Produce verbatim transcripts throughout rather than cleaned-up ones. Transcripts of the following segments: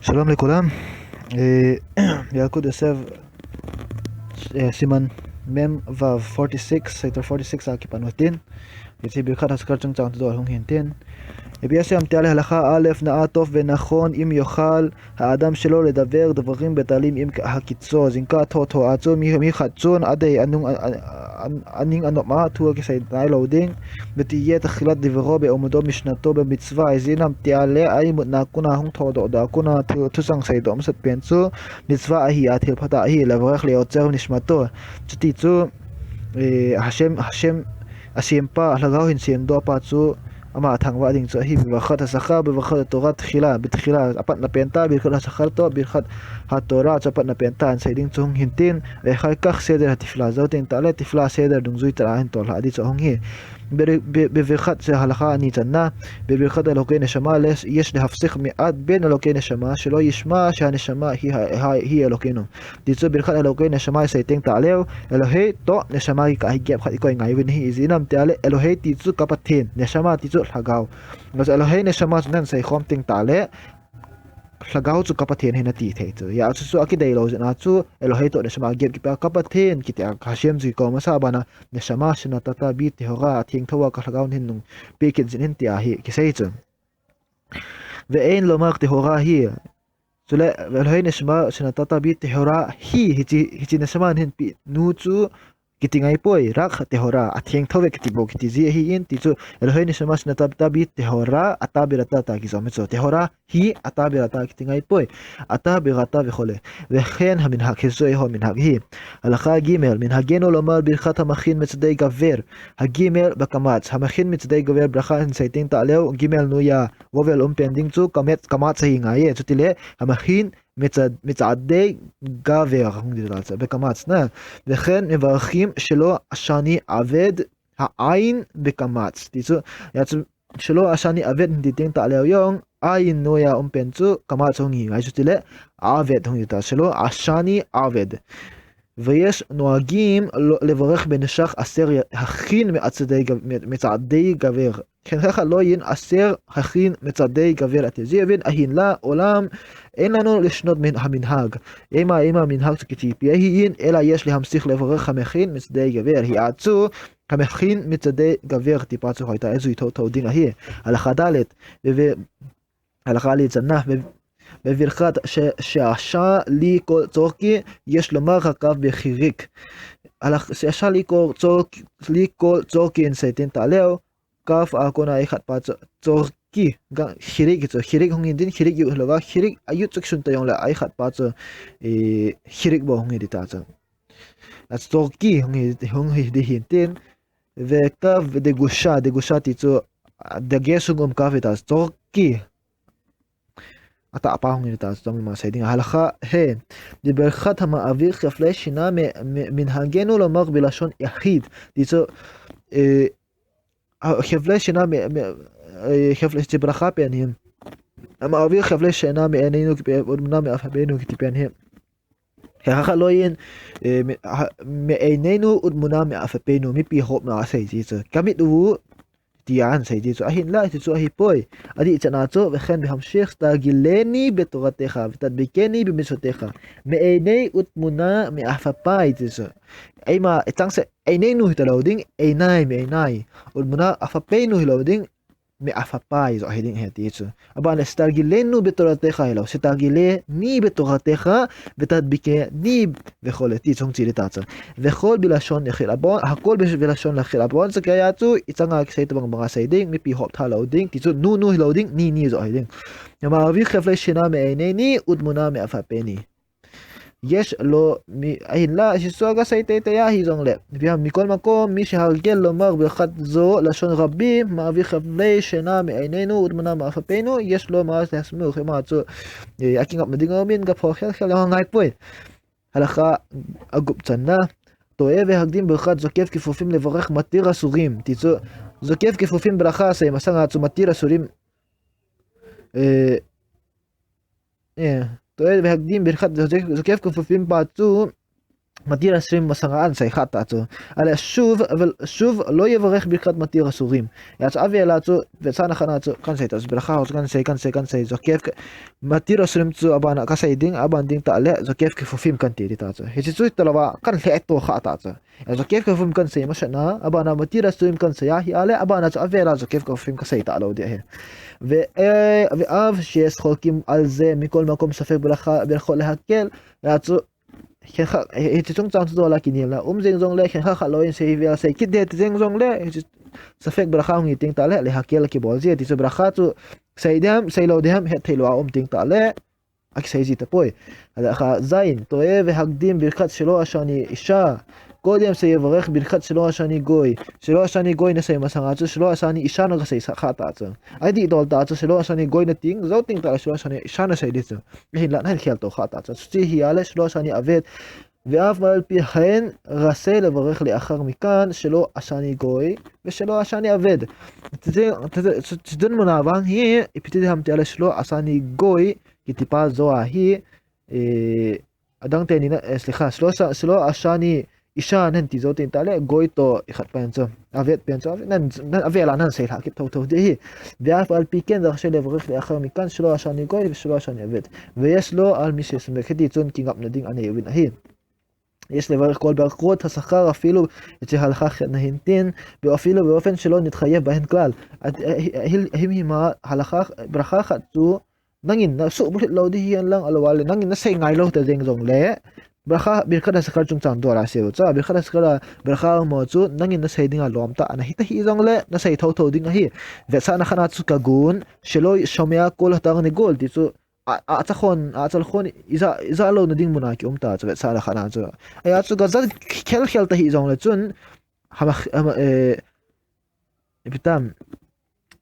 שלום לכולם. אה, ילקוט יוסף, אה, סימן מ"ו, forty-six, סעיף forty-six akipan utin. Hiche Birkat HaShachar chungchang tu dol hung hin tin. Ipi asei em tia le הלכה א', נאה טוב ונכון אם יוכל האדם שלא לדבר דברים בטלים עם הקיצו. Jingkah thotho a chu mi, mi khat chun adei anung a, a, a, aning anop a thu akisei nailou ding. ותהיה תחילת דברו בעמודו משנתו במצוה. Ijeh inem tia le a imutna kuna hung thodoh doh kuna thu, thusang seidoh masat pen chu מצוה ahi a, thilpha tah ahi, לברך ליוצר נשמתו. Chuti chu, eh, השם, השם, asempa, Lhagao hin semdoh pa chu ama thangvah ding chu ahi. ברכת השחר, ברכת התורה תחילה, בתחילה, apatna pen tah, ברכת השחר toh, ברכת התורה chu apatna pen tah, asei ding chu hung hin tin, ואחר כך סדר התפילה, jou teng tah le תפילה סדר dungjui tah a hin tolhah ding chu hung hi. ב-, ב-, בברכת, זה הלכה ani channa, בברכת אלוקי נשמה יש להפסיק מעט בין אלוקי נשמה, שלא ישמע שהנשמה היא ה-, היא אלוקינו. Ti chu ברכת אלוקי נשמה isei teng tah leu, אלוהי toh נשמה kikah hi gap khat ikoi ngai uvin ahi, ijeh inem tia le אלוהי ti chu ka Pathen, נשמה ti chu lhagao. Ngasa אלוהי נשמה chu nan sei khom teng tah le, lhagao chu ka Pathen ahi nati thei chu. Hijeh chu, chu akideilou jeh a chu, אלוהי toh נשמה gap kipe a ka Pathen kiti a ka Hashem chu kikoi masa bana, נשמה שנתת בי טהורה, athengthou a ka lhagao nahin nung pe kit jin in tia hi kisei chu. ואין לומר טהורה היא. Chule, ואלוהי נשמה שנתת בי טהורה היא, hiche, hiche נשמה nahin pe nu chu kiti ngai poi, רק טהורה, athengthou ve kiti bou kiti ji ahi in, ti chu, אלוהי נשמה שנתת בי טהורה, אתה בראתה, ta kijom chu, טהורה היא אתה בראתה kiti ngai poi, אתה בראתה וכו'. וכן המנהג, hiche eiho מנהג hi. הלכה ג', מנהגנו לומר ברכת המכין מצעדי גבר, הג' בקמץ, המכין מצעדי גבר ברכה hin sei teng tah leu, ג' noiya vowel um pen ding chu, קמץ, קמץ ahi ngai e, chuti le, המכין מצע-, מצעדי גבר, hung ding tah chu, בקמץ na. וכן מברכים שלא עשני עבד, העין בקמץ. Ti chu, hijeh chu, שלא עשני עבד hin ti teng tah leu jong, עין noiya um pen chu, קמץ hung hi ngai, chuti le, עבד hung ding tah, שלא עשני עבד. ויש נוהגים לברך בנוסח אשר יכין מצעדי גב-, מצעדי גבר. Khenkhat khat loi in אשר יכין מצעדי גבר ati jeh uvin, ahinla עולם אין לנו לשנות מן המנהג. Eima, eima מנהג chu kichepi ahi in, אלא יש להמשיך לברך המכין מצעדי גבר. Hijeh chu המכין מצעדי גבר ti pa chu hoitah a jui thotho ding ahi. הלכה ד', ו-, הלכה א' channa, ו-, וברכת ש-, שעשה לי כל צורכי, יש לומר הק' בחיריק. הלכ-, שעשה לי כל צור-, לי כל צורכי in sei teng tah leu, כ' a kona ikhat pa chu, צורכי, ga, חיריק chu, חיריק hung hin tin, חיריק yud hilou va, חיריק a yud chu kisun ta jongle, a ikhat pa chu, eh, חיריק bou hung hi ding tah chu. A צורכי hung hi, hung hi ding hin tin, וכ' דגושה, דגושה ti chu, דגש hung um כ' hi tah, צורכי. Atahpa hung hi tah, chom ma sei ding. הלכה ה', דברכת המעביר חבלי שינה מ-, מ-, מנהגנו לומר בלשון יחיד. Ti chu, eh, חבלי שינה מ-, מ-, eh, חבלי, hiche ברכה pen hi. המעביר חבלי שינה מעינינו, ודמעה מאף אפינו kiti pen hi. Hikha khat loi in, eh, mi-, ha-, מעינינו ודמעה מאף אפינו, mipi hopna asei ji chu. Ka mit u, tia asei ji chu. Ahinla, ti chu ahipoi. Adih chan a chu, וכן בהמשך, שתרגילני בתורתך, ותדביקני במצוותיך. מעיני ודמעה מאף אפיי ti chu. Eima, ichang se, עינינו hi talou ding, עיני, מעיני. ודמעה, אף אפינו hilou ding, מאף אפיי joh hi ding ahi ti chu. Aban le שתרגילנו בתורתך hilou, שתרגילני בתורתך ותדביקני וכו' ti chung chi ding tah chu. וכל בלשון יחיד, abon, הכל בלשון יחיד, abon chu kei a chu, ichang a kisei tobang bang a sei ding, mipi hop tha lou ding, ti chu nu nu hilou ding, ni ni joh hi ding. המעביר חבלי שינה מעינינו ודמעה מאף אפינו. יש לו, mi, ahinla, hiche chu kasei teitei ahi jongle. מכל מקום, מי שהרגל לומר ברכת זו לשון רבים, מעביר חבלי שינה מעינינו ודמעה מאף אפינו, יש לו מה להסמיך, eima chu, eh, akingap nading a um in, gapho khel khel a ngai poi. הלכה א' channa, טועה והקדים ברכת זוקף כיפופים לברך מתיר אסורים. Ti chu, זוקף כיפופים ברכה, asei masang a chu מתיר אסורים. Eh, Eh, טועה והקדים ברכת זוקף, זוקף כיפופים pa chu, Matir Asurim masanga ahin sei kha ta chu. Ale shuv, vel, shuv lo yevarech birkat Matir Asurim. Hia chu avel a chu, vetsahna khat na chu, kahin sei ta chu, bracha ho chu kahin sei, kahin sei, kahin sei, zokef, Matir Asurim chu abana kasei ding, aban ding tah le, zokef kefufim kahin ti ding ta chu. Hiche chu hitalou a, kahin lheh to kha ta chu. Zokef kefufim kahin sei masat na, abana Matir Asurim kahin sei a, hia le, abana chu avel a zokef kefufim kasei talou ding ahi. Ve, e, ve'av sheyesh chokim al ze mikol makom safek bracha, brachot lehakel, hia chu, khenkhat, hiche chungchang chu dola kinelna um jeng jongle, khenkhat khat lou in sei vel sei kit ding ti jeng jongle, hiche safek bracha hung hi teng tah le, lehakel kibol ji, ti chu bracha chu sei dem, sei lou dem, hetthei lou a um teng tah le, akisei ji tapoi. Halacha zayin, to'eh vehakdim birkat shelo ashani isha. Kodem sheyevarech birkat shelo ashani goy. Shelo ashani goy nasei masanga chu, shelo ashani isha na kasei sa kha ta chu. Adih dol ta chu, shelo ashani goy nati jou teng tah le, shelo ashani isha nasei ding chu. Ahinla, nahin khel to kha ta chu. Chuche hia le, shelo ashani aved. Ve'af al pi hen, rashi levarech le'achar mikan, shelo ashani goy, ve shelo ashani aved. Chuche, chuche, chu, chu mun a vang hi, ipi ti ham tia le, shelo ashani goy, kiti pa jou ahi, e, adang teni na, e, slikha, shelo asha-, shelo ashani isha nahin ti jou teng tah le, goy toh ikhat pen chu, aved pen chu, aved, nahin, nahin, avel a nahin sei lha kit thotho ding ahi. Ve'af al pi ken rashi levarech le'achar mikan, shelo ashani goy, shelo ashani aved. Veyesh lo al mi shesamek, hiti chun kingapna ding anei uvin ahi. Yesh levarech kol brachot hashachar afilu, hiche halacha khat na hin tin, ve afilu be'ofen shelo nitchayev bahen klal. A, a, a, hil, him him a halacha, bracha khat chu, nangin nasuh bulhit lou ding hihen lang, ahilouleh nangin nasei ngai lou ta jeng jongle, bracha, birkat hashachar chungchang dola sei u chu, birkat hashachar a bracha mo chu, nangin nasei dinga lom tah ana hita hi jongle, nasei thotho ding ahi. Vetsahna khat na chu kagun, shelo shomea kol hatarnegol ti chu, a, a, acha khon, a, achal khon, ija, ija louna ding mun a kium ta chu, vetsahna khat na chu. Ahia chu gaja khel khel ta hi jongle chun, hama, hama, e, ipi tam,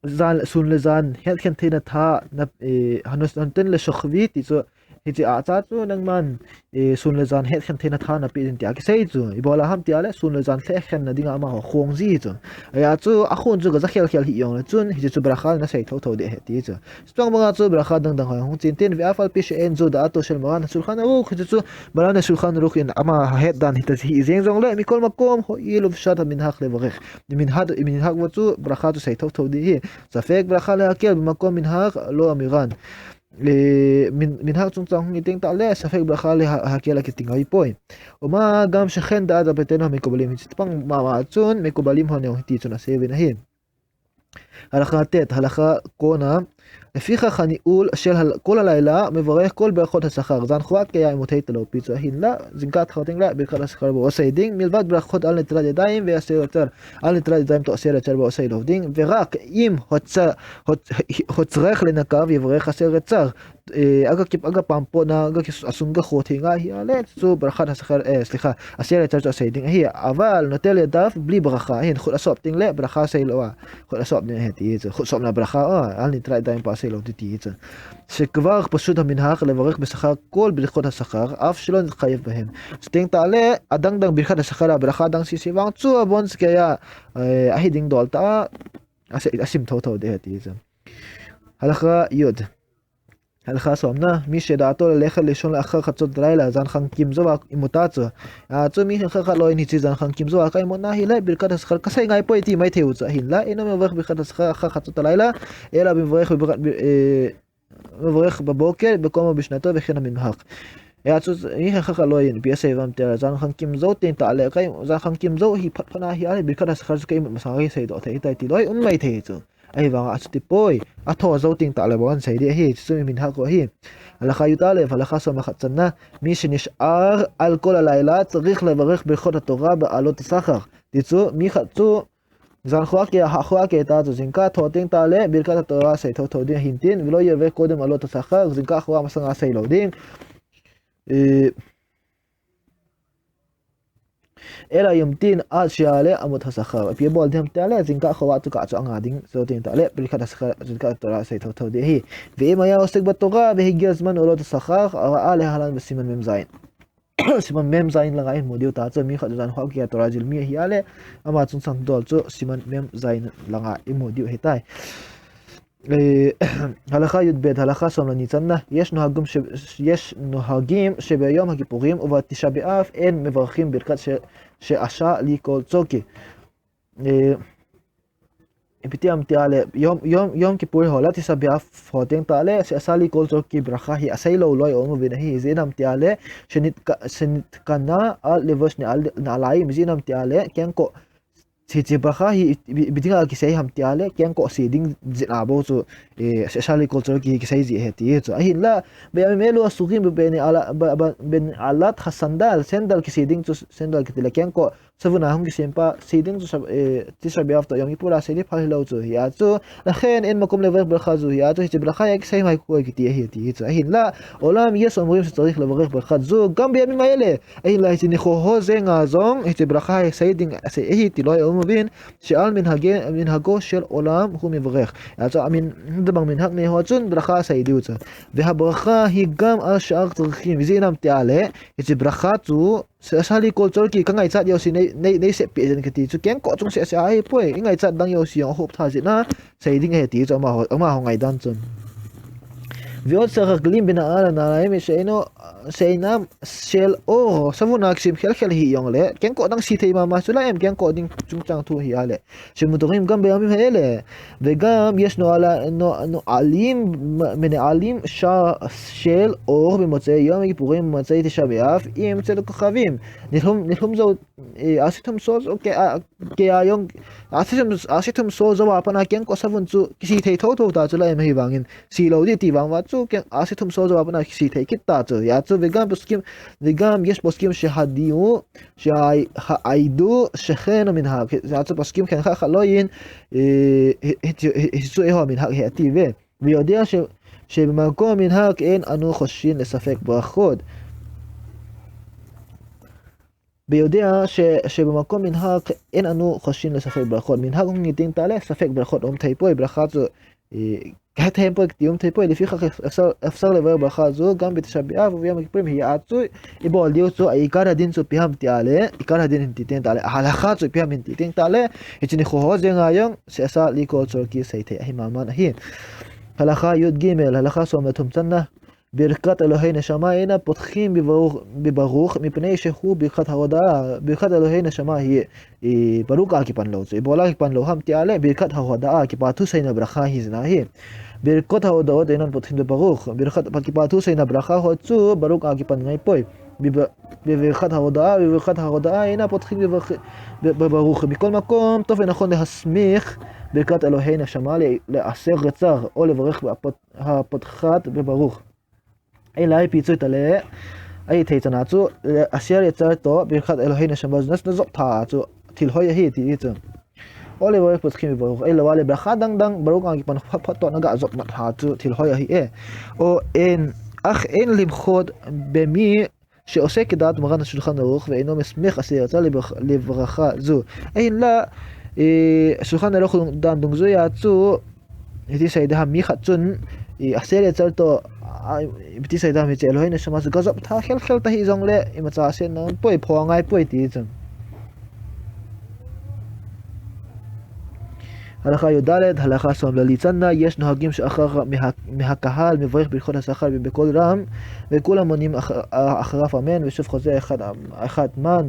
jan, sun le jan hetkhen theina tha, na, e, hanu, hanuten le shochvi ti chu, hiche a cha chu nangman, e, sun le jan hetkhen theina tha napeh ding tia kisei chu. Ibola ham tia le, sun le jan lhekhenna dinga amaho khong ji chu. Ahia chu, akhon chu gaja khel khel hi jongle chun, hiche chu bracha nasei thotho ding ahi ti chu. Chutobanga chu bracha dang dang ho hung chen tin, ve'af al pi she'en zo da'ato shel Maran haShulchan Aruch, hiche chu Maran haShulchan Aruch in ama ahet dan hita hi jeng jongle, mikol makom ho'il upshat haminhag levarech. Minhag, minhag va chu bracha chu sei thotho ding ahi. Safek bracha lehakel b'makom minhag lo amiran. E, min, minhag chungchang hung hi teng tah le, safek bracha leha, hakel akiti ngai poi. Uma gam shechen da'at rabotenu hamekubalim, hiche tobang mama chun mekubalim ho neo hiti chun asei uvin ahi. Halacha tet, halacha kona. Lefichach hani'ul shel hal-, kol halayla mevarech kol brachot hashachar. Jan khoa keiya imu thei talou pi chu ahinla, jingkah tho teng le birkat hashachar bou asei ding. Milvad brachot al netilat yadayim ve'aseh le'achar. Al netilat yadayim toh aseh le'achar bou asei lou ding. Verak im hotza-, hot-, hotzrech lenakav yevarech aseh le'achar. E, aga kip, aga pampona, aga ki, asung ga kho thei ngai hia le, chu brachat hashachar, e, slikha, aseh le'achar chu asei ding ahi. Aval notel yadav bli bracha, ahin khut asop teng le, bracha sei lou a, khut asop ding ahi ti chu, khut sopna bracha, a, al netilat yadayim pa sei lou ti ti chu. Shekvar pashut haminhag levarech b'shachar kol brachot hashachar, af shelo nitchayev bahen. Chuteng tah le, adang dang birkat hashachar a, bracha dang sese vang chu abon skeya, e, ahi ding dol ta, ase, asim thotho ding ahi ti chu. Halacha yud. Halacha somna, mi sheda'ato lelechet lishon le'achar chatzot halayla, jan khangkim jouva imu ta chu. A, chu mi khat khat lou in hiche jan khangkim jouva ka imutna hi le, birkat hashachar kasei ngai poi ti mai thei u chu ahinla, eino mevarech birkat hashachar achar chatzot halayla, ela mevarech birkat, e, mevarech baboker, bekomo bishnato, veken haminhag. E, a chu mi khat khat lou in ipi asei uvam tia, jan khangkim jou teng tah le, ka im-, jan khangkim jou hi phat phat na hi a le, birkat hashachar chu ka imut masang a kasei doh thei tai ti lou, um mai thei chu. Ahivanga achuti poi, atho jou teng tah le bou asei ding ahi, chu minhag ahi. Halacha yud alef, halacha som le khat channa, mi shenish'ar al kol halayla, tzarich levarech brachot haTorah be'alot hashachar. Ti chu, mi khat chu, jan khoa keiya, hah khoa kei ta chu, jingkah tho teng tah le, birkat haTorah sei thotho ding ahin tin, velo yirveh kodem alot hashachar, jingkah khoa masanga sei lou ding. E, Ela yomtin ad she'ale amot hashachar. Ipi abol ding ham tia le, jingkah khoa chu kah chu anga ding, jou teng tah le, birkat hashachar, jingkah Torah sei thotho ding ahi. Ve'im haya osek baTorah, vehegia zman olot hashachar, ra'a lehalan vesiman mem zayin. Siman mem zayin langa imu diu ta chu, mi khat chu jan khoa keiya Torah jil mi ahi a le, ama chungchang dol chu, siman mem zayin langa imu diu ahitai. אה, הלכה י"ב, הלכה som le ni channa, יש נוהגים ש-, יש נוהגים שביום הכיפורים ובתשעה באב אין מברכים ברכת ש-, שעשה לי כל צורכי. אה, ipi ti ham ti a le, יום, יום, יום כיפור ho le תשעה באב ho teng tah le, שעשה לי כל צורכי ברכה hi asei lou loi aum uvin ahi, ijeh inem ti a le, שנתק-, שנתקנה על לבוש נעל-, נעליים, ijeh inem ti a le, kengkoh, hiche ברכה hi, ipi, ipi dinga kisei ham ti a le, kengkoh sei ding jeh a bou chu, eh, שעשה לי כל צורכי hi kisei ji ahi ti chu. Ahinla, בימים אלו אסורים בנעל-, ב-, ב-, בנעילת הסנדל, sandal kisei ding chu, sandal kiti le kengkoh, savun a hung kisem pa, sei ding chu, eh, תשעה באב toh יום כיפור a sei ding phal hilou chu, hia chu, לכן אין מקום לברך ברכה זו, hia chu, hiche ברכה hi kisei mai koi kiti ahi ti chu. Ahinla, עולם יש אומרים שצריך לברך ברכה זו גם בימים האלה. Ahinla, hiche nikho ho jenga jong, hiche ברכה hi sei ding, asei ahi ti loi aum uvin, שעל מנהגו של עולם הוא מברך. Hia chu, amin, tabang מנהג nei ho chun, ברכה asei diu chu. והברכה היא גם על שאר צרכים, ijeh inem ti a le, hiche ברכה chu, שעשה לי כל צורכי, ka ngaichat jouse nei, nei, nei sep peh jeng kati chu, kengkoh chung seh seh ahi poi, i ngaichat dang jouse jong ahop tha jeh a, sei ding ahi ti chu, amaho, amaho ngaidan chun. ועוד שצריך להקדים בנעל הנעליים שאינו, שאינם של עור, savun a kisem khel khel hi jong le, kengkoh dang sei thei mama chu la em, kengkoh ding chungchang thu hi a le, שמותרים גם בימים האלה. וגם יש נועל-, נוע-, נועלים מ-, מנעלים ש-, של עור במוצאי יום הכיפורים ובמוצאי תשעה באב עם צל כוכבים. Nilhum, nilhum jou, eh, ahsi thum so, so, ke, a, ke a jong, ahsi thum, ahsi thum so jou a pat a kengkoh savun chu kisei thei thotho ta chu la em, ahivangin sei lou ding ti vang uva chu keng, ahsi thum so jou a pat a kisei thei kit ta chu. Hia chu וגם פוסקים, וגם יש פוסקים שהידו, שהידו שכן המנהג. Hia chu פוסקים khenkhat khat loi in, eh, hi, hi, hi, hi chu eiho מנהג hi ati ve. ויודע ש-, שבמקום מנהג אין אנו חוששין לספק ברכות. ויודע ש-, שבמקום מנהג אין אנו חוששין לספק ברכות. מנהג hung hi teng tah le, ספק ברכות um thei poi, ברכה chu, eh, kahe thei poi, ti um thei poi, לפיכך אפשר, אפשר לברך ברכה זו גם בתשעה באב וביום הכיפורים, hia chu, i bol diu chu, a עיקר הדין chu ipi ham ti a le, עיקר הדין hin ti teng tah le, a הלכה chu ipi ham hin ti teng tah le, hiche nikho ho jenga jong, שעשה לי כל צורכי sei thei ahi mama ahi. הלכה י"ג, הלכה som le thum channa, ברכת אלוהי נשמה אינה פותחים בברוך, בברוך, מפני שהוא ברכת ההודאה. ברכת אלוהי נשמה hi, eh, ברוך a kipan lou chu, ibola kipan lou ham ti a le, ברכת ההודאה, kipathu seina ברכה hi jeh a hi. ברכות ההודאות אינן פותחים בברוך. ברכת, kipathu seina ברכה ho chu ברוך a kipan ngai poi. בב-, בברכת ההודאה, בברכת ההודאה אינה פותחים בברוך, ב-, בברוך. מכל מקום, טוב ונכון להסמיך ברכת אלוהי נשמה ל-, לאסר יצר, או לברך הפות-, הפותחת בברוך. Ahinla ipi chu ta le, ahi thei chan a chu, eh, אסר יצר toh, ברכת אלוהי נשמה, na, na jop tha chu, thil hoi ahi ti chu. או לברך פותחים בברוך, ahilou le ברכה dang dang, ברוך a kipan phot phot toh na ga jop mat tha chu, thil hoi ahi e. או אין, אך אין למחות במי שעושה כדעת מרן השולחן ערוך ואינו מסמיך אסר יצר לברכה, לברכה זו. Ahinla, eh, שולחן ערוך dan dungjuia chu, hiti sei ding ham, mi khat chun, eh, אסר יצר toh, a, hiti sei ding ham, hiche אלוהי נשמה chu ga jop tha khel khel ta hih jongle, imacha asei nom poi, pho ngai poi ti chu. הלכה י"ד, הלכה som le li channa, יש נוהגים שאחר מה-, מהקהל מברך ברכות השחר בקול רם, וכולם עונים אח-, אחריו אמן, ושוב חוזר אחד, אחד מן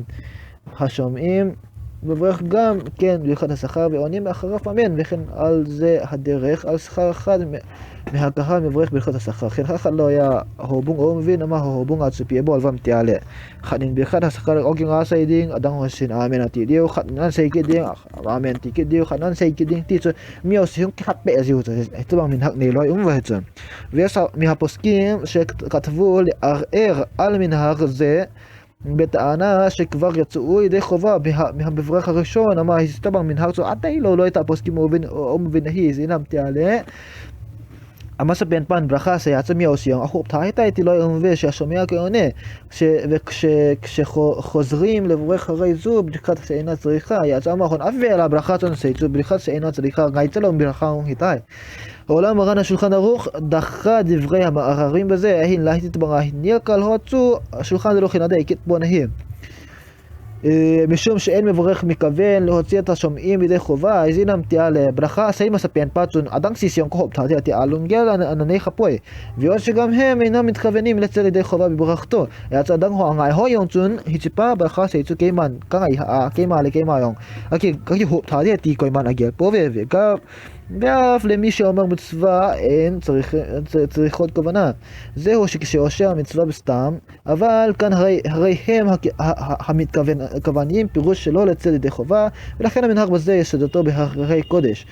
השומעים, מברך גם כן ברכת השחר, ועונים אחריו אמן, וכן על זה הדרך, על שכר אחד מ-, מהקהל מברך ברכת השחר. Khenkhat khat loi a houbung aum uvin, amaho houbung a chu ipi abol uvem ti a le, khat in ברכת השחר oking a asei ding, adang ho chun amen ati diu, khat in asei kit ding, amen ti kit diu, khat in asei kit ding ti chu, mi jouse hung kikhat peh jiu chu, hitobang מנהג nei loi um uve chu. ויש מהפוסקים שכתבו לערער על מנהג זה, בטענה שכבר יצאו ידי חובה מה-, מהמברך הראשון, ama hitobang מנהג chu adei lou loi tah פוסקים aum uvin, aum uvin ahi, ijeh inem ti a le, amasapen pan ברכה asei a chu mi jouse jong ahop tha ahitai ti loi um uve, שהשומע כן עונה, ש-, וכש-, כשחוזרים לברך אחרי זו ברכת שאינה צריכה, hia chu amahon avel a ברכה chu ana sei chu ברכת שאינה צריכה, ngaicha lou ברכה hung hitai. עולם מרן השולחן ערוך דחה דברי המערערים בזה, ahinla hitobang a hin nilkal ho chu Shulchan Aruch in adei kit pon ahi. משום שאין מברך מתכוון להוציא את השומעים ידי חובה, איזה נמתיאלה, ברכה, סיימה ספיין פצון, אדם סיסיון כהופ תעתיע, תיעלון גל, אנני חפוי. ועוד שגם הם אינם מתכוונים לצאת ידי חובה בברכתו. יצא אדם הו ענגי הו יונצון, הציפה ברכה סייצו קיימן, קנגי האה, קיימה לקיימה יון. אקי, אקי הופ תעתיע, תיקוי מן אגל פה, ואף למי שאומר מצווה אין צריך, צריך עוד כוונה. זהו שכשאושר המצווה בסתם, אבל כאן הרי, הרי הם המתכוונים פירוש שלא לצאת ידי חובה, ולכן המנהג בזה יסודתו בהררי קודש.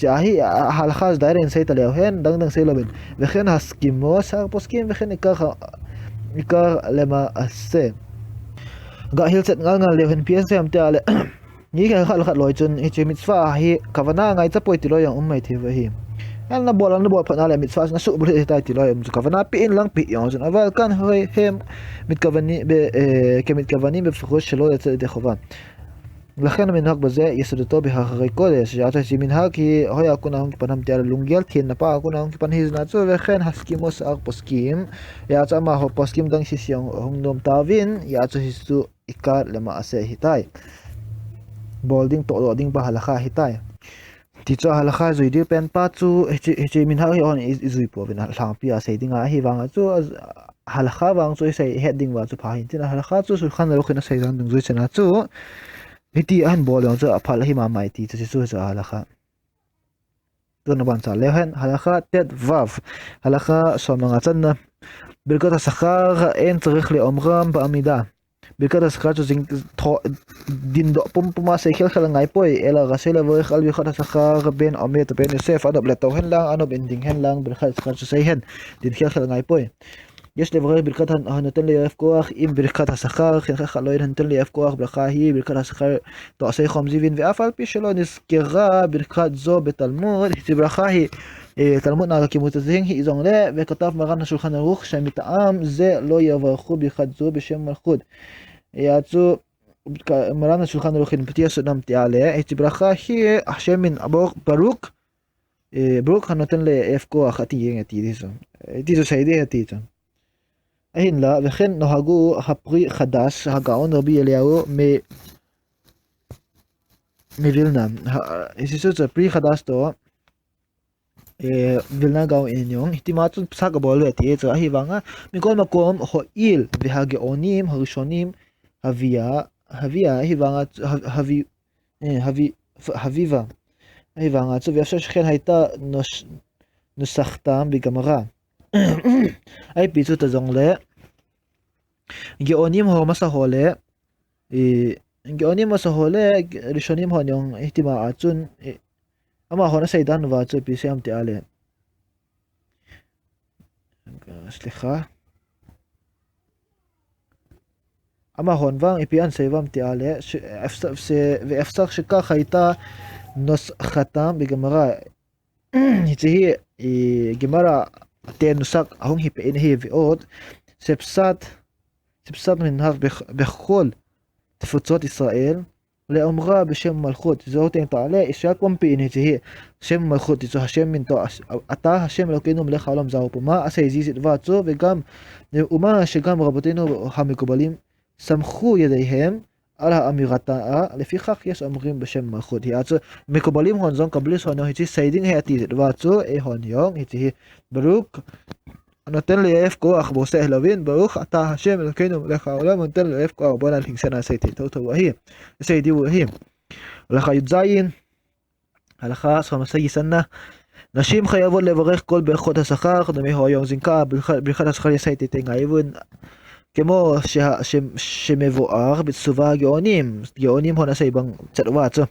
Ahi, a, a, halakha is direct in say taleo hen, dang dang say lo ben. וכן הסכימו שאר פוסקים, וכן עיקר, עיקר למעשה. Ga hilchet ngal ngal leo hen, P S M te ale. Ni kha khat khat loi chun, hiche mitzvah hi, kavana ngai chapoi ti loi jong um mai thei ve hi. An na bol, an na bol phat na le mitzvah na subul hitai ti loi um chu kavana pe in lang pe jong chun. אבל כאן הרי הם מתכוונים, ב, אה, כמתכוונים בפירוש שלא לצאת ידי חובה. לכן המנהג בזה יסודתו בהררי קודש. Ahi, hiche minhag hi, hoiya kona hung kipan ham ti ale lunggel thenna pa kona hung kipan hi jeh a chu, וכן הסכימו שאר פוסקים. Ahi, amaho poskim dang sisi jong hung nom tauvin, ahi, hichu עיקר למעשה hitai. Bol ding toh doh ding pa halakha hitai. Ti chu halakha jui ding pen pa chu, hiche, hiche minhag hi hon i, i jui pouvin, lhangpi a sei ding ahi vang a chu, a, halakha vang chu i sei het ding uva chu pha hin tin, halakha chu Shulchan Aruch in a sei dan ding jui chena chu, hiti ahin bol jong chu aphal hi mama e ti chu, chu, chu halakha. Tuna ban cha leo hen, halakha tet vav. Halakha som le nga channa. ברכת השכר אין צריך לאומרם בעמידה. ברכת השכר chu jing tho, din doh pum pum a sei khel khel ngai poi. אלא רשאי לברך על ברכת השכר בין עומד ובין יושב. Anop le tou hen lang, anop in ding hen lang, ברכת השכר chu sei hen. Din khel khel ngai poi. יש לברך ברכת הנותן ליואב כוח עם ברכת השכר, khenkhat khat loi in הנותן ליואב כוח ברכה היא ברכת השכר toh asei khom jiuvin, ואף על פי שלא נזכרה ברכת זו בתלמוד, hiche ברכה hi, eh, Talmud na ga kimu ta jing hi jongle, וכתב מרן השולחן ערוך שמטעם זה לא יברכו ברכת זו בשם מלכות. Ahi, chu, ka, מרן השולחן ערוך in ipi asut nam ti ale, hiche ברכה hi, Hashem in a ברוך, ברוך הנותן ליואב כוח ati jeng ati di chu. Ati chu sei di ati chu. Ahinla, וכן נהגו הפרי חדש, הגאון רבי אליהו מ, מווילנה. Hiche chu pri חדש toh, eh, Vilna Gaon in jong, hitima chun psak abol uve ti chu, ahi vanga, מכל מקום, הואיל והגאונים הראשונים הביאה, הביאה, ahi vanga, הביאה, eh, הביאה, הביאה. Ahi vanga chu, ואפשר שכן הייתה נוסחתם בגמרא. Ahi, ipi chu ta jongle, גאונים ho masa ho le, eh, גאונים masa ho le, ראשונים ho jong, hitima a chun, eh, amahon asei dan uva chu ipi sei am ti ale. סליחה. Amahon vang ipi ahin sei uvam ti ale, ואפשר שכך הייתה נוסחתם בגמרא. Hiche hi, eh, Gemara te nusach ahung hi pen ahi ועוד, שפשט, שפשט מנהג בכל תפוצות ישראל, לאומרה בשם מלכות, jou teng tah le, Israel pumpi in hiche hi, שם מלכות, ti chu Hashem min toh, אתה השם אלוקינו מלך העולם, jou puma, asei ji jeh uva chu, וגם, ומה שגם רבותינו המקובלים סמכו ידיהם על האמירתה, לפיכך יש אומרים בשם מלכות. Ahi, chu, מקובלים hon jong, קבליסט hon jong, hiche sei ding ahi ati jeh uva chu, eihon jong, hiche hi, ברוך, הנותן ליואב כוח, bou seh louvin, ברוך אתה השם אלוקינו מלך העולם, הנותן ליואב כוח, bou na lhingsetna sei thei thotho ahi, sei diu ahi. Halakha yud zayin, halakha som le sagi channa. נשים חייבות לברך כל ברכות השכר, kidome ho jong jingkah a ברכת, ברכת השכר asei teitei ngai uvin. כמו שה, ש, שמבואר בתשובה הגאונים, גאונים hon asei bang chet uva chu.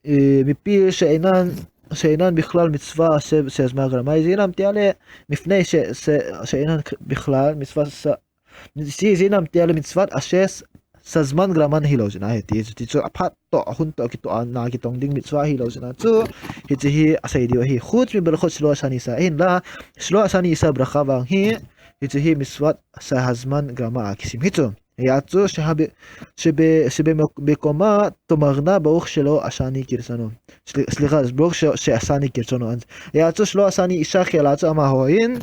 אה, מפני שאינן, שאינן בכלל מצוה ש, שהזמן גרמה, איזה נמתיאלה, מפני ש, ש, שאינן בכלל מצוה ש, איזה נמתיאלה מצוות אשר שהזמן גרמן hilou jeh a hi ti, ti chu aphat toh, ahun toh, kitoh a, na kitong ding mitzvah hilou jeh a chu, hiche hi asei diu ahi. חוץ מברכות שלא עשני אשה, ahinla, שלא עשני אשה ברכה vang hi, hiche hi מצוות שהזמן גרמה a kisim hi chu. Ahi, chu, שב, שבמקומה תאמרנה ברוך שלא עשני כרצונו. סליחה, ברוך ש, שעשני כרצונו. Ahi, chu שלא עשני אשה khel a chu amaho in,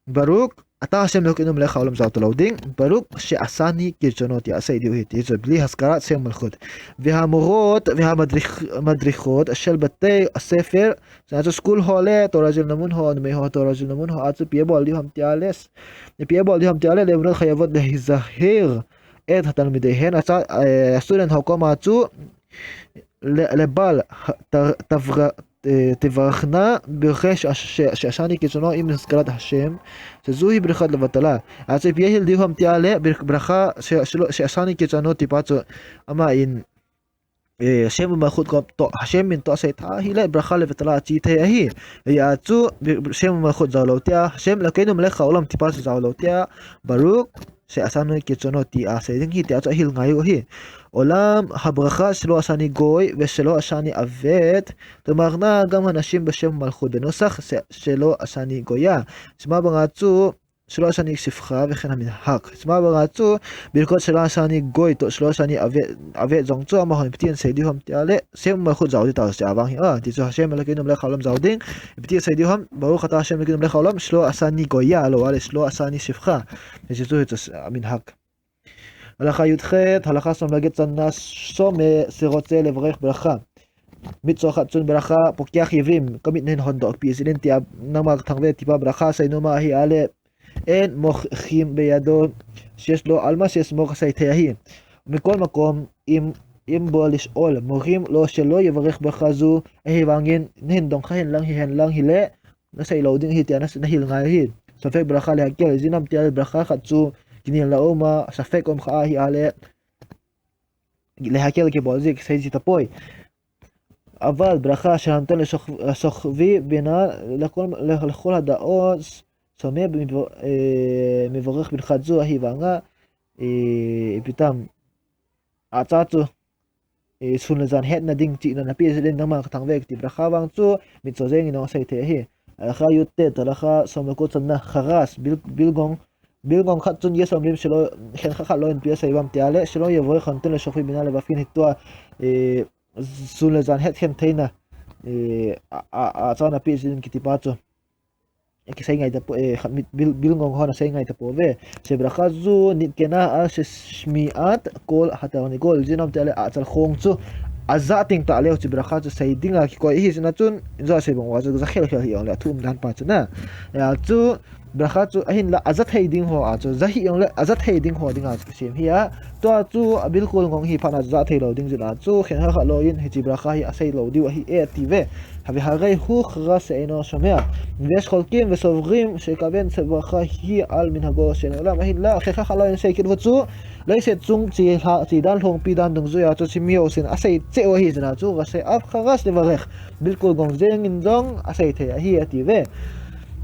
ברוך, אתה השם אלוקינו מלך העולם זר תולדים, ברוך שעשני כרצונו תעשה דיו היא תיצור בלי השכרת שם מלכות. והמורות והמדריכות של בתי הספר, זה school ho le, Torah zil namun ho, numei ho, Torah zil namun ho, achu pia bol diu ham tia le, pia bol diu ham tia le, le muna חייבות להיזהר את התלמידיהן, acha, eh, student ho koma chu, לבל תברכנה ברכי שעשני כרצונו עם השכרת השם, שזוהי ברכת לבטלה. Achu pia hil diu ham tia le, ברכה שעשני כרצונו tipa chu, ama in, eh, שם ומלכות toh, השם min toh asei tha hile ברכה לבטלה achi thei ahi. Achu שם ומלכות jao lou tia, השם אלקינו מלך העולם tipa chu jao lou tia, ברוך שעשני כרצונו tia sei ding hi tia chu ahil ngai u ahi. עולם הברכה שלא עשני גוי ושלא עשני עבד, תאמרנה גם הנשים בשם ומלכות בנוסח שלא עשני גויה. Sima banga chu שלא עשני שפחה וכן המנהג. Sima banga chu ברכות שלא עשני גוי toh שלא עשני עבד jong chu amahon ipi tin sei diu ham tia le, שם ומלכות jao ding tah se avang hi a, ti chu השם אלקינו מלך העולם jao ding, ipi tin sei diu ham, ברוך אתה השם אלקינו מלך העולם שלא עשני גויה, lo ale שלא עשני שפחה. Hichu chu, hichu המנהג. הלכה י"ח, הלכה som le get channa, שומע שרוצה לברך ברכה. Mitcho khat chun ברכה פוקח עיוורים, ka mit nahin hondoh pi jin in tia nangma kathang ve tipa ברכה asei nom ahi ale, אין מוחאים בידו שיש לו על מה שיסמוך asei thei ahi. מכל מקום, אם, אם בא לשאול, מורים לו שלא יברך ברכה זו, ahivangin nahin dong kha hen lang hi hen lang hile, nasei lou ding ahi tia na, nahil ngai ahi. ספק ברכה להקל, ijeh inem tia le ברכה khat chu kinelna um a, ספק um kha ahi ale, להקל kibol ji, kisei ji tapoi. אבל ברכה אשר הנותן לשוכבי בינה לכל, לכל הדעות, שומע מברך ברכת זו, ahivanga, eh, ipi tam, acha chu, eh, sun le jan hetna ding chihna napeh jin in nangma kathang ve kiti ברכה vang chu mitcho jeng in jong asei thei ahi. הלכה י"ט, הלכה som le ko channa, חרס, bil, bilgong, bilgong khat chun יש אומרים שלא, khenkhat khat lo in ipi asei uvem tia le, שלא יברך הנותן לשוכבי בינה לבבקין hi tua, eh, sun le jan het khen theina, eh, a, a, acha napeh jin in kiti pa chu, eh, kisei ngai tapoi, eh, khat mit, bil, bilgong hon asei ngai tapouve. שברכה זו נתקנה על שמיעת קול התרנגול, ijeh inem tia le achal khong chu ajah teng tah leu chu ברכה chu sei dinga kikoi ahi, ijeh a chun, ijeh a sei bang uva chu ja khel khel hih jongle athu um dan pa chu na. Hia chu, ברכה chu ahinla aja thei ding ho a chu, ja hih jongle aja thei ding ho dinga chu kisem ahi a. Tua chu a bilkul ngong hi phat na ja thei lou ding jeh a chu, khenkhat khat lo in hiche ברכה hi asei lou diu ahi e ati ve. והרי הוא חרס שאינו שומע. ויש חולקים וסוברים שכיוון שברכה היא על מנהגו של עולם, ahinla khenkhat khat lo in sei kit uva chu, leiset chung chi dan lhongpi dan dungjuia chu hiche mi jousen asei cheh u ahi jeh a chu, ושאף חרס לברך, bilkul ngong jeng in jong asei thei ahi ati ve.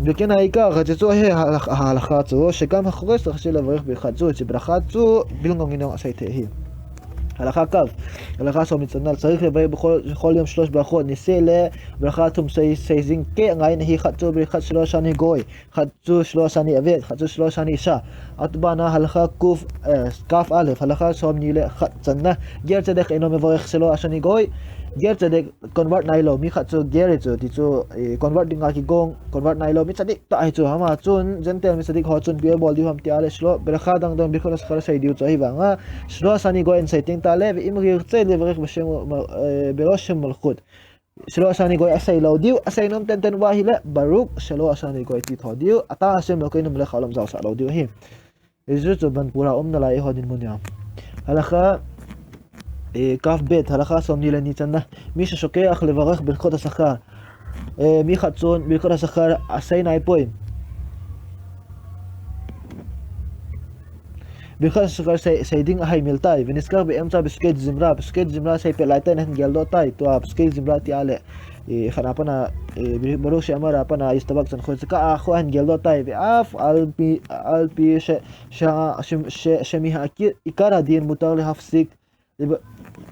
אם כן העיקר, hiche chu ahi, הלכה chu, שגם החורס רשאי לברך ברכת זו, hiche ברכה chu bilngong in jong asei thei ahi. הלכה כ', הלכה som le channa, צריך לברך בכל, בכל יום שלוש ברכות, niseh le ברכה thum sei, sei jing kei angai in ahi, khat chu ברכת שלא עשני גוי, khat chu שלא עשני עבד, khat chu שלא עשני אשה. עתה באה הלכה כ, eh, כ"א, הלכה som ni le khat channa, גר צדק אינו מברך שלא עשני גוי, גר צדק convert nailou, mi khat chu גר hi chu, ti chu, eh, convert dinga kigong, convert nailou, mi tzadik tah hi chu, ama chun, Gentile mi tzadik ho chun, ipi abol diu ham tia le, שלא, ברכה dang dang, ברכות השחר sei diu chu, ahivanga, שלא עשני גוי in sei teng tah le, ואם ירצה לברך בשם, eh, בלא שם מלכות. שלא עשני גוי asei lou diu, asei nom tenten uva ahile, ברוך שלא עשני גוי ti tho diu, אתה השם אלקינו מלך העולם jao sah lou diu ahi. Hichu chu ban pula um nalai eiho dinmun a. הלכה, eh, כ"ב, הלכה som ni le ni channa. מי ששוכח לברך ברכות השחר. Eh, mi khat chun ברכות השחר asei naipoi. ברכות השחר sei, sei ding ahaimil tai. ונזכר באמצע פסוקי דזמרה. פסוקי דזמרה sei pet lai tai, nahin geldoh tai. Tua פסוקי דזמרה tia le, eh, khat a pat a, eh, ברוך שאמר a pat a ישתבח chan khu, kah a khu ahin geldoh tai. ואף על פי, על פי ש, ש, ש, ש, שמהעיקר הדין מותר להפסיק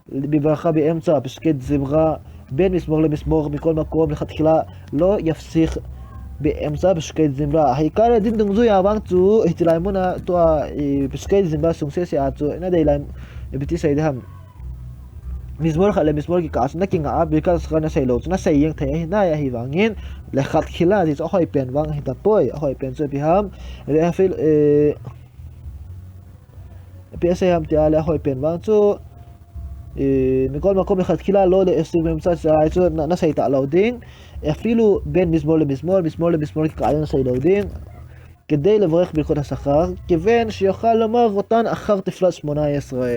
בברכה באמצע פסוקי דזמרה, בין מזמור למזמור, מכל מקום, לכתחילה לא יפסיק באמצע פסוקי דזמרה. העיקר הדין dungjuia vang chu, hiche lai mun a tua, eh, פסוקי דזמרה sung seh seh a chu, ina dei lai, eh, ipi ti sei ding ham. Mizmor khat le Mizmor kikah a chu na kinga a, Birkat Hasakar na sei lou chu na sei jeng thei ahi nai, ahivangin, lechatchila ti chu ahoi pen vang ahi tapoi, ahoi pen chu ipi ham, ve hafil, eh, ipi asei ham tia le ahoi pen vang chu, eh, מכל מקום, lechatchila lo le esrim cha cha chu na, na sei ta lou ding, אפילו בין מזמור למזמור, מזמור למזמור kikah a na sei lou ding. כדי לברך ברכות השחר, כיוון שיוכל לומר אותן אחר תפילת שמונה עשרה.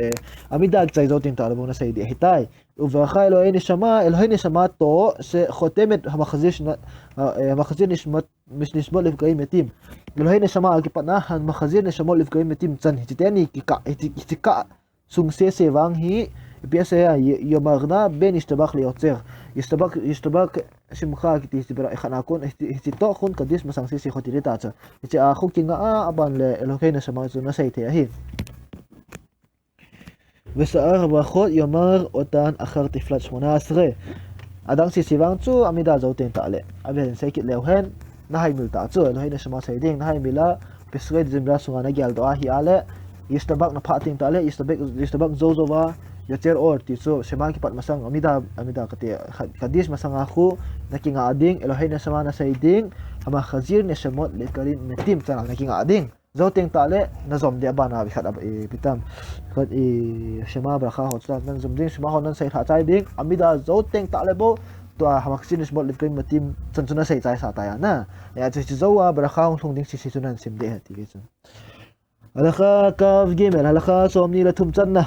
Amida kichai jou teng tah le bou na sei ding ahitai. וברכה אלוהי נשמה, אלוהי נשמה toh, שחותם את המחזיר שנת, אה, המחזיר נשמות, נשמות לפגרים מתים. אלוהי נשמה kipatna, המחזיר נשמות לפגרים מתים chan, hiche teni kikah, hiche, hiche kah sung sese vang hi, ipi asei a, י-, יאמרנה בין ישתבח ליוצר. ישתבח, ישתבח שמך kiti hiche bera, khat na kon, hiche, hiche toh kon קדיש masang sese kho ti ding ta chu. Hiche a khu kinga a, aban le אלוהי נשמה chu na sei thei ahi. ושאר הברכות יאמר אותן אחר תפילת שמונה עשרה. Adang sese vang chu Amida jou teng tah le, avel in sei kit leu hen, na haimil ta chu, אלוהי נשמה sei ding, na haimil a, Pesach December sunga na geldoh ahi a le, ישתבח na phah teng tah le, ישתבח, ישתבח jou jou a, יוצר אור ti chu, Shema kipat masang, Amida, Amida kati, קדיש masang a khu, na kinga ding, אלוהי נשמה na sei ding, המחזיר נשמות לפגרים מתים chan a na kinga ding. Jou teng tah le, na jom ding aban a, ipi khat a, ipi tam. Khat i, Shema ברכה ho chu, na jom ding, Shema ho na sei lha chai ding, Amida jou teng tah le bou, tua המחזיר נשמות לפגרים מתים chan chu na sei chai sa tai a na. Hijeh chun hiche jou a, ברכה hung lhung ding sese chu na sim ding ahi ti chu. הלכה כג, הלכה somni le thum channa.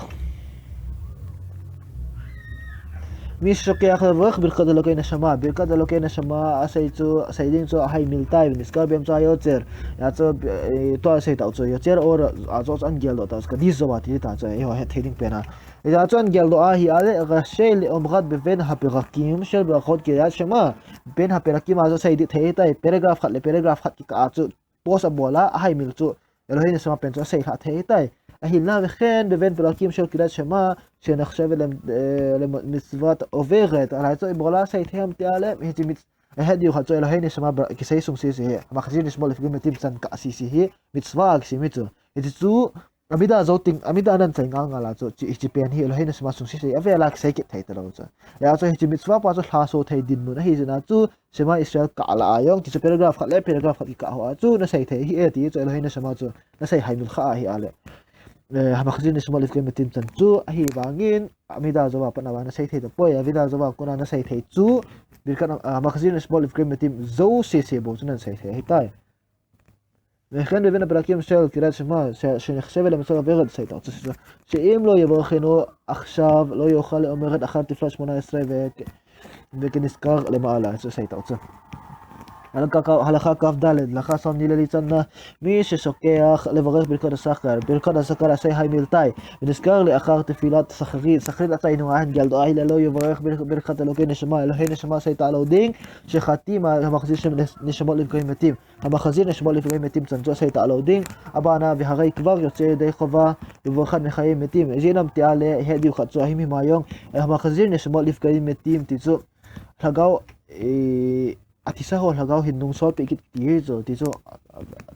מי ששוכח לברך ברכת אלוקי נשמה, ברכת אלוקי נשמה, asei chu, asei ding chu ahaimil tai, ונזכר באמצע היוצר. Hijeh chun, eh, tua asei tah chu, יוצר אור, a chu chu ahin geldoh tah chu, קדיש jou a ti ta chu, eiho het thei ding pen a. Hijeh chun ahin geldoh ahi a le, רשאי לאומרה בבין הפרקים של ברכות קריאת שמע. בין הפרקים a chu asei ding thei tai, paragraph khat le paragraph khat kikah a chu, pause abol a, ahaimil chu, אלוהי נשמה pen chu asei lha thei tai. Ahinla וכן בבין פרקים של קריאת שמע, שנחשבת ל-, אה, למצוות עוברת. Alai chu ibola sei thei ham tia le, hiche mit-, ahet diu khat chu אלוהי נשמה bra-, kisei sung sese hi, המחזיר נשמות לפגרים מתים chan kah sese hi, מצוה kisei mi chu. Hiche chu, Amida jou teng, Amida nan chai ngal ngal a chu, hiche, hiche pen hi, אלוהי נשמה sung sese, avel a kisei kit thei talou chu. Hijeh chun hiche מצוה pa chu lhaso thei dinmun ahi jeh a chu, Shema Israel kah lah a jong, ti chu paragraph khat le paragraph khat kikah ho a chu, na sei thei ahi e, ti chu אלוהי נשמה chu, na sei haimil kha ahi a le. Eh, המחזיר נשמות לפגרים מתים chan chu, ahivangin, Amida jou a pat a na sei thei tapoi, Amida jou a kona na sei thei chu, ברכת, אה, המחזיר נשמות לפגרים מתים jou sese bou chu na sei thei ahi tai. וכן בבין הפרקים של קריאת שמע, ש-, שנחשבת למצוה עוברת, sei tah chu, שאם לא יברכנו עכשיו לא יוכל לאומרת אחר תפילת שמונה עשרה ו-, וכנזכר למעלה, chu sei tah chu. הלכה כ-, הלכה כד, הלכה somni le li channa, מי ששוכח לברך ברכת השחר, ברכת השחר asei haimil tai, ונזכר לאחר תפילת שחרית, שחרית achai nunga ahin geldoh ahi le, לא יברך בר-, ברכת אלוקי נשמה, אלוהי נשמה sei ta lou ding, שחתם המחזיר נשמות לפגרים מתים. המחזיר נשמות לפגרים מתים chan chu asei ta lou ding. Aban a והרי כבר יוצא ידי חובה לברכת מחיה ומתים. Ijeh inem tia le, het diu khat chu ahim him a jong, eh, המחזיר נשמות לפגרים מתים ti chu, lhagao, eh, athisa ho lhagao hin nung sol peh kit ti hi chu, ti chu,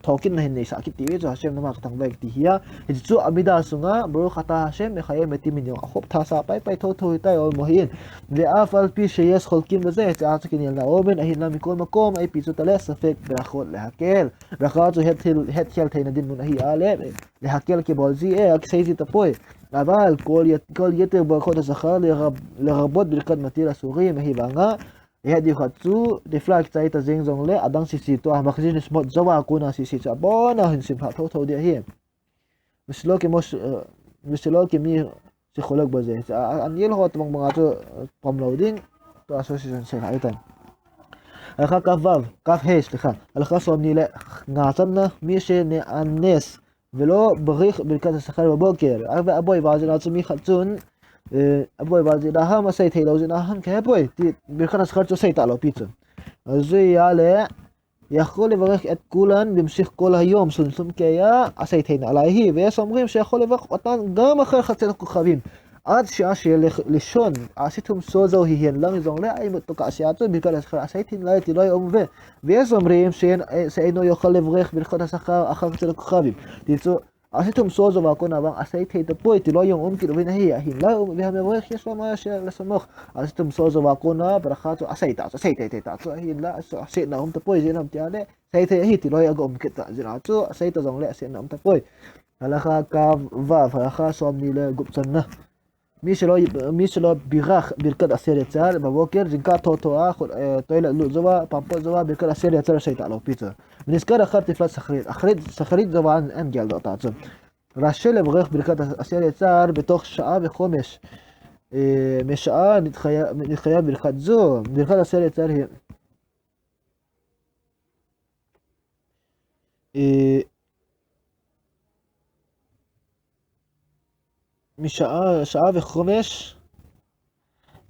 thokitna hin neisah kit ti hi chu, Hashem nama kathangvah e ti hi a. Hichu Amida sunga, ברוך אתה ה' מחיה ומתים in jong, akhop tha sa pai pai tho tho ahitai, olmo ahin. ואף על פי שיש חולקים בזה, hiche a chu kinelna aumin, ahinla מכל מקום, ipi chu tale, ספק ברכות להקל. Bracha chu het khel, het khel theina dinmun ahi a le, להקל kibol ji e, akisei ji tapoi. אבל כל ית-, כל יתר ברכות השחר לרב-, לרבות ברכת מתיר אסורים, ahivanga, het diu khat chu, tefillah kichai ta jeng jongle, adang sese tua, מחזיר נשמות jou a kona sese chu, abon a hin sim lha tho tho ding ahi. ושלא כמו ש-, אה, ושלא כמי שחולק בזה. A, a, anil ho tabang banga chu, eh, pom lou ding. Tua association sei lha ahitai. הלכה כו, כ"ה, סליחה. הלכה somni le nga channa, מי שנאנס ולא ברך ברכת השחר בבוקר. A, aboi val jeh a chu mi khat chun, eh, aboi val jeh a ham, asei thei lou jeh a ham, kahepoi, ti ברכת השחר chu asei ta lou pi chu. Ajeh a le, יכול לברך את כולן במשך כל היום, sun lhum kei a, asei theina lai hi, ויש אומרים שיכול לברך אותן גם אחר חצות הכוכבים, עד שעה שילך לישון, a, se thum so jou hihen lang jongle, a imut tokah sea chu, ברכת השחר asei thei nalai ti loi um uve. ויש אומרים שאין, שאינו יכול לברך ברכת השחר אחר חצות הכוכבים. Ti chu, Ase thum so jouva kona vang asei thei tapoi ti loi jong um kit uvin ahi, ahinla, um, vehem vevarech Yeshua Mashiach lesamach. Ase thum so jouva kona, bracha chu asei ta chu, asei thei thei ta chu, ahinla, so, aseina um tapoi, ijeh inem tia le, sei thei ahi ti loi aga um kit ta, ijeh a chu, asei ta jongle, aseina um tapoi. Halacha kaf vav, halacha somni le gup channa. מי שלא, מי שלא בירך ברכת עשר יצר בבוקר, jingkah thotho a, khu-, eh, toilet lut jouva, pampot jouva, ברכת עשר יצר asei talou pi chu. ונזכר אחר תפילת שחרית, אחרית, שחרית jouva ahin, ahin geldoh ta chu. רשאי לברך ברכת עשר יצר בתוך שעה וחומש, אה, משעה נתחייב, נתחייב ברכת זו, ברכת עשר יצר היא, אה, משעה, שעה וחומש,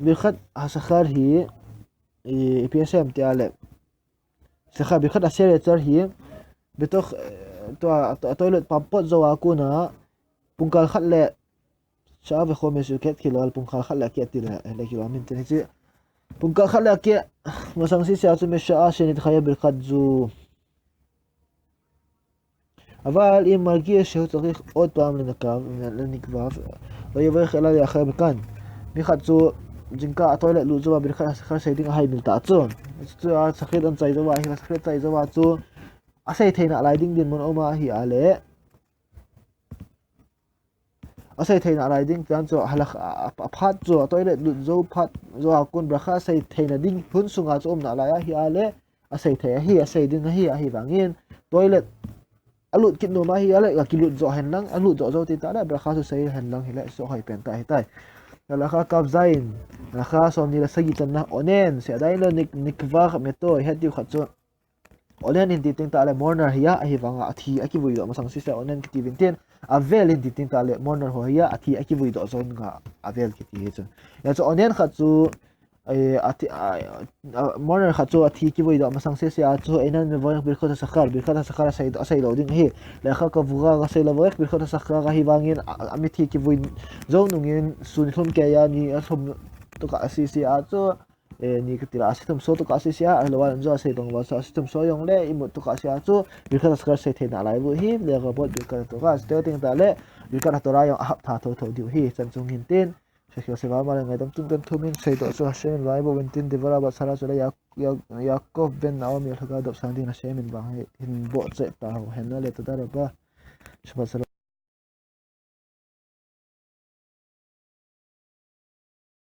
ברכת השחר היא, אה, פי אס אם תעלה. סליחה, ברכת עשר יצר היא בתוך, אה, tua, tua, toilet pampot jouva kona, pungkal khat le, שעה וחומש, ket kilal, pungkal khat le ket ti le, le kilal min tin hiche. Pungkal khat le ket, masang sese a chu משעה שנתחייב ברכת זו. אבל אם מרגיש שהוא צריך עוד פעם לנקב, לנקבב, לא יברך אלא לאחר מכן. Mi khat chu jingkah a toilet lut jouva bרכת השחר sei ding ahaimil ta chu. Chu a שחרית ahin chai jouva, hi שחרית chai jouva chu asei thei nalai ding dinmun aum ahi a le. Asei thei nalai ding, tiang chu, halacha, a, a, aphat chu, a toilet lut jou phat jou a kon bracha sei theina ding, hun sunga chu um nalai ahi a le, asei thei ahi, asei ding ahi, ahivangin, toilet, alut kit nom ahi a le, akilut jo hen lang, alut jo jo ti ta le, bracha chu sei hen lang hile, so hoi pen ta ahitai. Halacha kaf zayin, halacha somni le sagi channa, onen, se adai le nik-, נקבר מתו, hitiu khat chu, Onen hin ti teng tah le mourner hi a, ahivanga athi akivui doh masang sese onen kiti uvin tin, אבל hin ti teng tah le mourner ho hi a, athi akivui doh jou nunga אבל kiti hi chu. Hia chu onen khat chu, eh, athi, a, a, mourner khat chu athi kivui doh masang sese a chu, איננו מברך ברכות השחר, ברכת השחר asei, asei lou ding ahi. לאחר קבורה רשאי לברך ברכת השחר, ahivangin, a, a, amithi kivui jou nungin, sun lhum keiya ni alhum tokah sese a chu, eh, ni kati la, ase thum so tokah sese a, ahilou a, jo asei bang uva chu, ase thum so jongle, imut tokah sese a chu, ברכת השחר sei thei nalai u hi, לרבות ברכת התורה, ase teng tah le, ברכת התורה jong ahap tha thotho diu hi, chan chung hin tin, שכיב שיבה עלמא le ngaidam chung ten thumin seidoh chu, השם ינבא בו ונתין דבורה בת שרה, chule יה-, יה-, יעקב בן נעמי ילחגה דוב סנדין, השם ינבא hi, hin bohcheh tahen le, תודה רבה. שבת שלום.